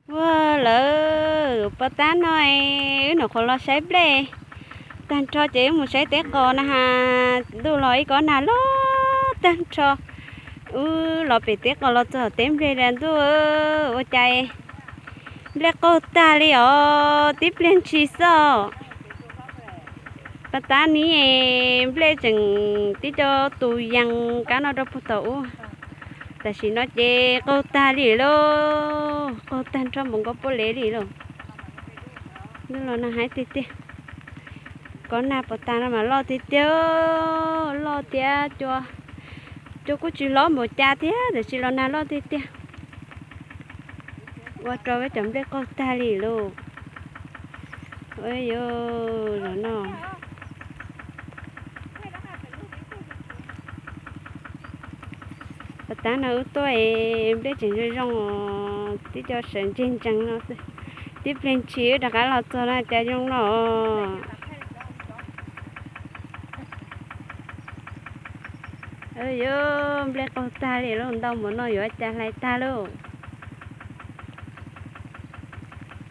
Ua lawm, pos tab no wb nyuam qhuav los saib nplej tag nrho ces wb mus saib teb qos na has. Ntuj los ib kob nag loj tag nrho. Wb los pem teb qos los txog teb nplej li ntuj, ua cas nplej qaug tag li os, tib pliag ntshis xwb os. Pos tab ni nplej tseem tib co tus yees kab no rau puag tom ub. Tam sim no ces qaug tag li lauj, qaug tag nrho npaum nkaus pob lev li lauj. Ntuj los nag heev tiag tiag. Kob nag pos tab no mas loj tiag tiag, loj thiab cua, cua kuj tsis hlob npaum cas thiab, tiam sis los nag loj tiag tiag. Ua rau peb cov nplej qaug tag li lauj. Ua yus zaum no, pos tab no wb tuaj es nplej tseem zoo zoo os, tib co sawv ntseg ntsees no xwb. Tib pliag ntshis wb rov qab los txog no cas zoo no. Yus nplej qaug tag li lauj, ntau npaum no yuav cas hlais tag lauj.